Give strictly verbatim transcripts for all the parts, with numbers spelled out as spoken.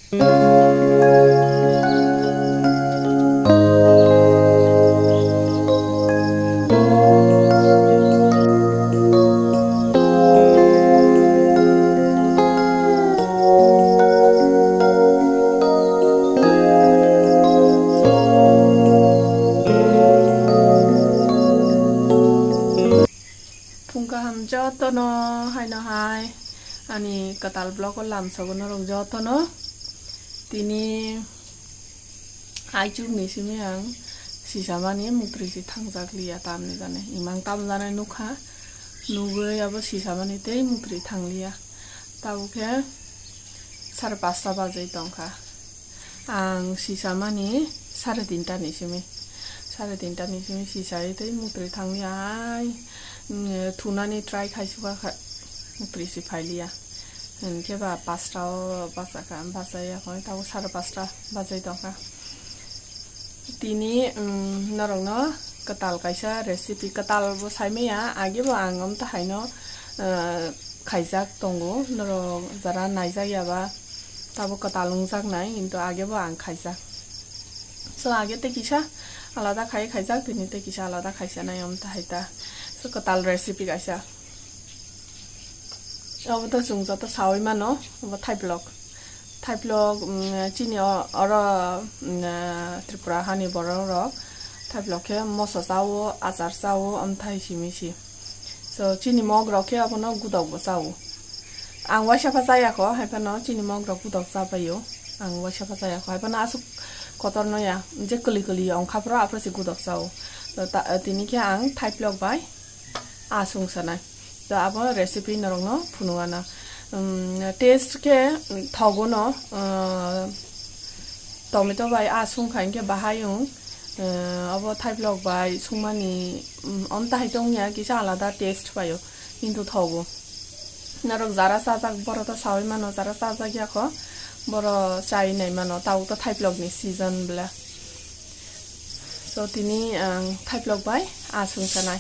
Phung kaham jotono haino hai ani kwtal vlog o lamsogo norok jotono. Tini aichuk ni simi ang sisamani muktri si thangjak liya tamni jani imang tam janai nukha, nugwi abo sisamani tei muktri thangliya. Tabukhe sare pasta bajai tongkha. Ang sisamani sare tinta ni simi. Sare tinta ni simi sisai tei muktri thangli ai, mm, thunani try khai suka kha, muktri si phailiya. Hinkhe ba pasta o bachakha, bachaya kho, tabuk sare pasta bajai tongkha. Tini, mm, norokno kwtal kaisa recipe, kwtal bo saimaya, age bo ang omtahai no, eh, khaijak tongo, norok jara naijak ya ba, tabuk kwtal wngjaknai, hintu age bo ang khaijak. So, age tei kisa alada khai khaijak, tini tei kisa alada khaisanai, omtahai ta. So, kwtal recipe kaisa. Obo to chwng joto saui mano, obo thaiplok. Thaiplok, mm, chini o-, oro, mm, Tripura hani borok rok thaiplok khe moso chao, achar chao, omthai simi si. So, chini mok rok khe abono gudok bo chao. Ang waisa pha chaya kho, hai phano chini mok rok gudok cha paio. Ang waisa pha chaya kho, hai phano aswk kotor no ya, je kwlwi kwlwi ongkha phro aphro se gudok chao. To ta-, tini khe ang thaiplok bai aswng sanai. To abo recipe norokno phunukna. Um, taste khe thogo no, uh, tomato bai aswng kha hinkhe bahai wng. Eh, abo thaiplok bai sungmani, mm, omtahai tongya kisa alada taste paio, kintu thogo. Norok jara chajak, boro to saui mano, jara chajak ya kho, boro chai nai mano, tabuk to thaiplok ni season bla. So tini ang thaiplok bai aswng sanai.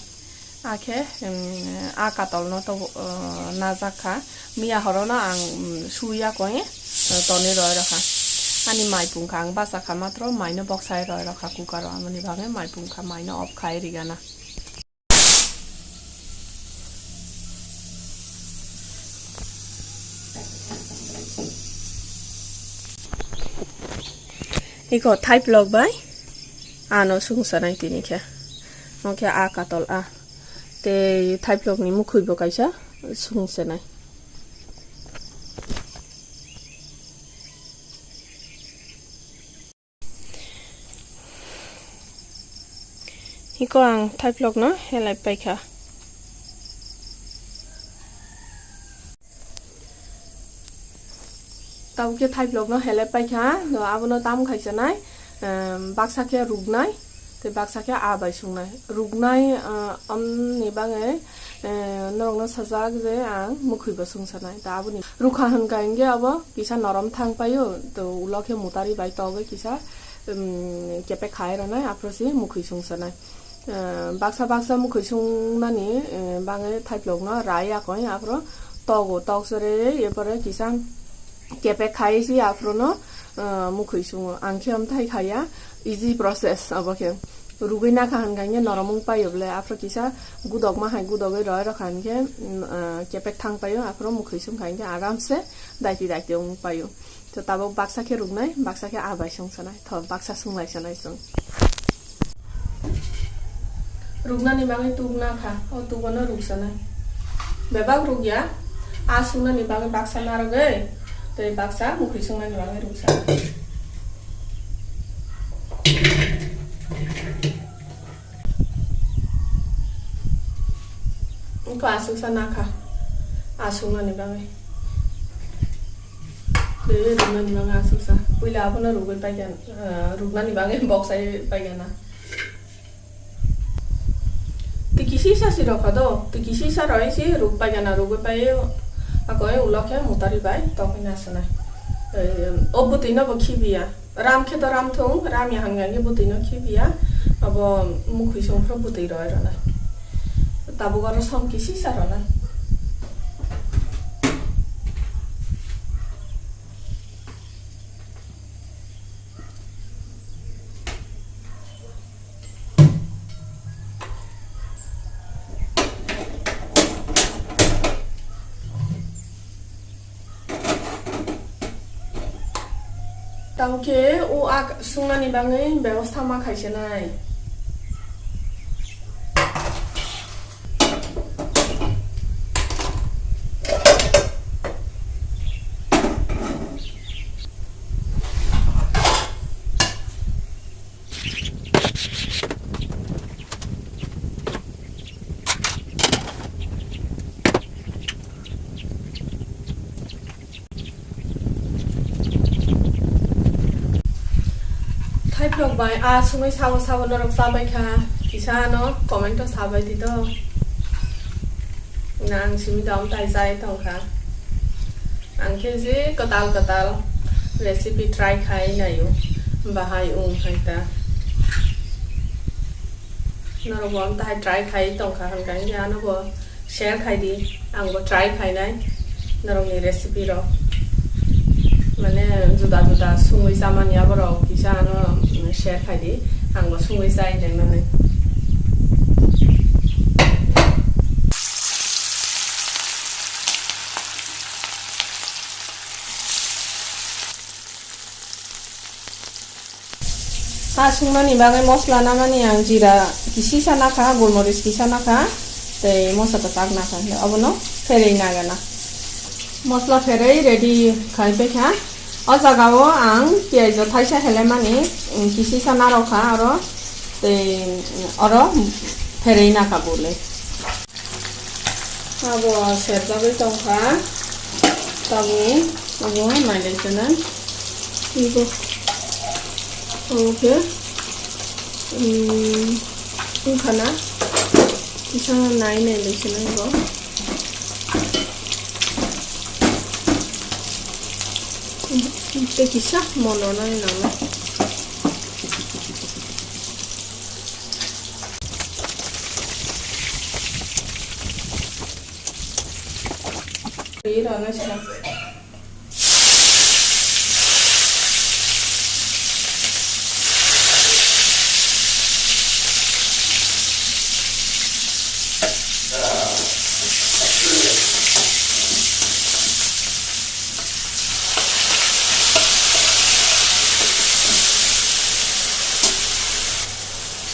Akhe, um, a katol no to, uh, najak kha. Miya horo no ang, um, suya koi, uh, toni roi rokha. Ani mai pungkha ang basa kha matro mai no boksai roi rokha cooker o. Amoni bagwi mai pungkha mai no off khai rigana. Iko thaiplok bai ano sungsanai tini khe. Omo khe a katol a. Tei thaiplokni mukhwi bo kaisa sungsanai. Iko ang thaiplokno helai paikha. Tabuk khe thaiplokno helai paikha, no abono tam khaisanai, em, baksa khe ruknai, tei baksa khe aa bai sungnai. Ruknai, eh, amni bagwi, eh, norokno sajak je ang mukhwi bo sungsanai. Ta aboni rukha hwnkha hinkhe abo kisa norom thang paio, to ulo khe mutari bai togwi kisa, em, kepek khai rwnai, aphuru se mukhwi sungsanai. Eh, baksa baksa mukhwi sungnani, eh, bagwi thaiplokno rai yakoi, aphuru togo, tok sere, erpore kisa kepek khai se aphuru no, eh, mukhwi sungo. Ang khe amthai khaiya, easy process abo khe. Rugwi nakha hwnkha hinkhe norom wng paio bwle, aphuru kisa gudokma hai gudogwi roi rokha hinkhe, mm, eh, kepek thang paio, aphuru mukhwi sungkha hinkhe aramse daiti daiti wng paio. To tabuk baksa khe ruknai, baksa khe aa bai sungsanai. Tho, baksa sunglai sanai chwng. Ruknani bagwi tuk nakha, o tugono ruksanai. Bebak rukya, aa sungnani bagwi baksa narwgwi, tei baksa mukhwi sungnani bagwi ruksanai. Wngkha aswksa nakha, aa sungnani bagwi. Tei ruknani bagwi aswksa. Puila abono rugwi paikha, ah, ruknani bagwi boksai paikha na. Twi kisisa si rokha do, twi kisisa roi si ruk paikha na, rugwi pai akoi ulo khe mutari bai tokwi na sanai. Ei, o bwtwi no bo khibiya. Ram khe to ram thung, ram ya hwnkha khe bwtwi no khibiya, abo mukhwi song phuru bwtwi roi rwnai. Tabuk oro som kisisa rwnai. Tamo khe o ak sungnani bagwi bebosta ma khaisenai. Thaiplok bai a sungwi sabo sabo norok chabai kha, kisa ano comment o sabai di do. Na ang simi dam tai chai tong kha. Ang khe je kwtal kwtal recipe try khai naio, bahai wng hai ta. Norok bo amtahai try khai tong kha hwn khe, ano bo share khai di, ang bo try khainai norokni recipe rok. Mane juda juda sungwi chamani aborok kisa ano share khai di, ang bo sungwi chai nai mani. A sungmani bagwi mosla namani ang jira kisisa nakha, golmoris kisa nakha, tei mosa kwchak nakha, abono pherwi nagana. Mosla pherwi ready khai paikha. O jagao ang piyaj o thaisa helemani, mm, kisisa narokha oro, tei oro pherwi nakha bwlwi. Abo serjagwi tongkha, tabuk abo nailaikhwna. Ibo, obo khe, um, wngkhana, kisa nai nailaikhwna ibo. Tei kisa mono nai nangno. Ri rw nai sina.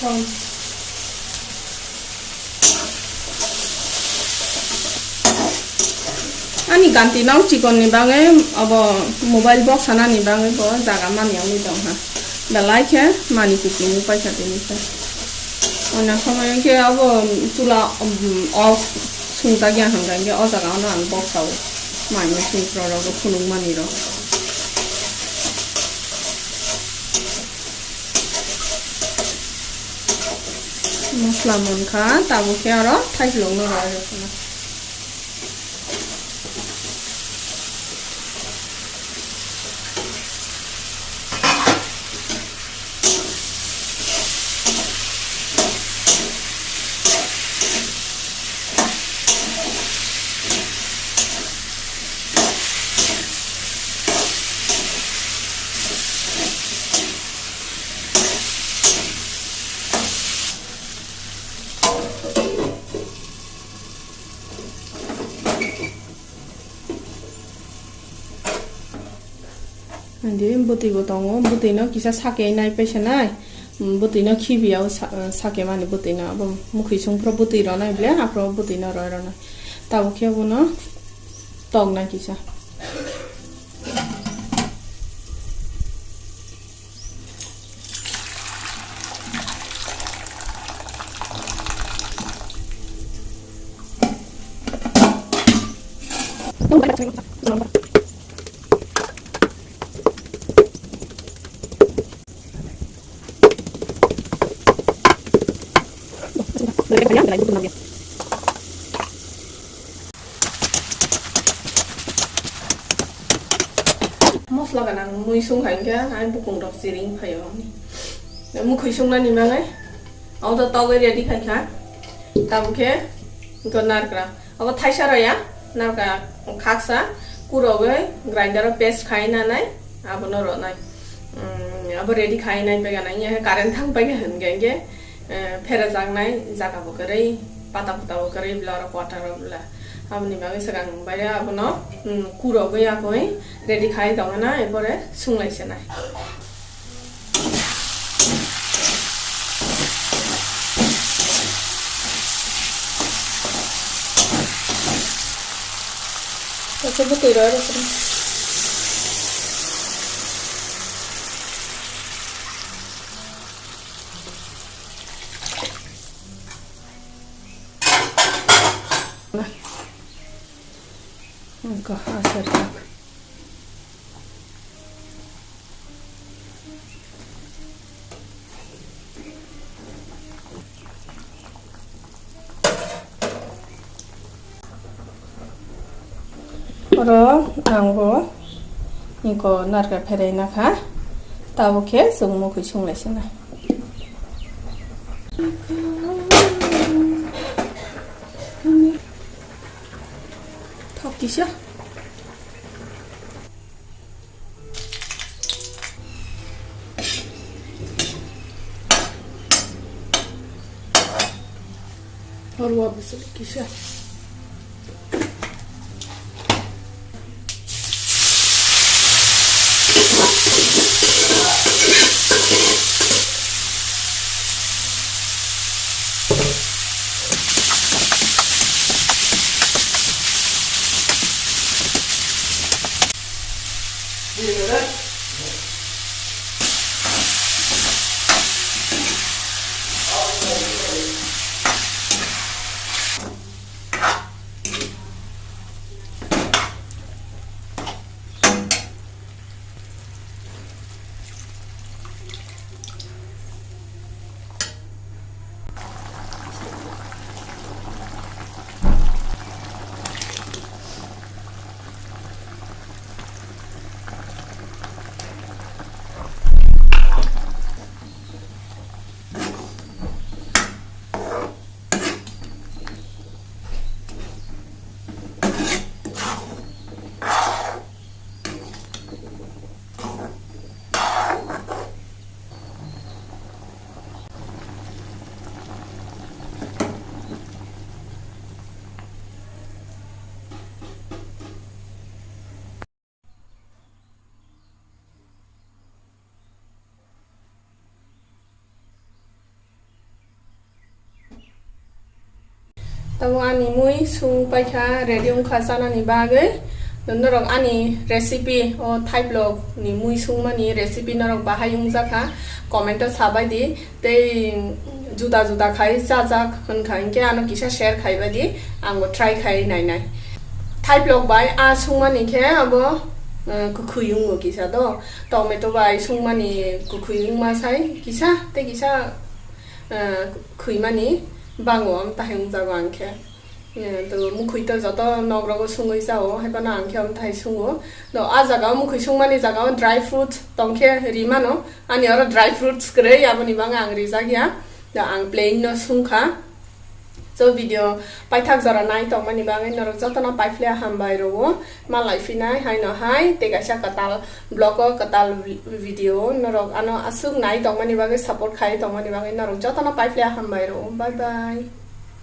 Song. Ani ganti nok chikon ni bagwi obo mobile box sanani bagwi bo jaga mani wngwi tong kha. Belai khe mani kupulung paikha tini khe. Oina somoi khe obo chula, um, off sungjak ya hwnka hwnkhe o jaga ono ang box o mai mui sung rok phunuk mani rok. Mosla mon kha, tabuk khe oro thaipilok no rw rw khna. Andi bwtwi bo tongo, bwtwi no kisa sake nai paisa nai, bwtwi no khibi o sa-, sake mani bwtwi no abo mukhwi sung phuru bwtwi rw nai ble, aphuru bwtwi no rw rw nai. Tabuk khe bono tok nai kisa. Mosla ganang mui sung hai khe, ai bukung rok chiring phaio. Mukhwi sung nani mangai, auto togwi ready khai kha. Tabuk khe, go narkra. Abo thaisa rw ya, narkha khaksa kurogwi grinder o paste khai nanai, abono rwnai. Mm, abo ready khai nai pegana, iya current thang pegana hwnkhe, hwnkhe, eh, pherajaknai jaga bo kwrwi, pata pata bo kwrwi, bwla oro quarter o bwla. Aboni bagwi swkang baire abono, mm, kurogwi yakwi ready khai tongna, erpore sunglai sanai. Kaisa bwtwi rw rw. Wngkha, aswk tak. Oro ang bo iko narikal pherai nakha, tabuk khe chwng mukhwi sunglai sina. Thok kisa. Oro o bwswk kisa. Tabuk ani mui sung paikha, ready wngkha chanani bagwi. Norok ani recipe o thaiplok ni mui sungmani recipe norok bahai wngjakha, comment o sabai di. Tei juda juda khai chajak hwnkha hinkhe ano kisa share khaibai di, angbo try khai nainai. Thaiplok bai a sungmani khe abo, eh, kwkhwi wngo kisa do. Tomato bai sungmani kwkhwi wngma sai kisa tei kisa, eh, khwimani bango, amtahai wngjago ang khe. Eh, to mukhwi to joto nogrogo sungwi chao, haiphano ang khe amtahai sungo. No, a jagao mukhwi sungmani jagao dry fruits tongkhe rimano. Ani oro dry fruits kwrwi, aboni bagwi ang rijak ya. No, ang plain no sungkha. So video paithak jora nai tongmani bagwi norok jotono paiphle hambai rwo. Malai phinai haino hai tei kaisa kwtal vlog o kwtal vi-, video norok ano aswk nai tongmani bagwi, support khai tongmani bagwi norok jotono paiphle hambai rwo. Bye bye.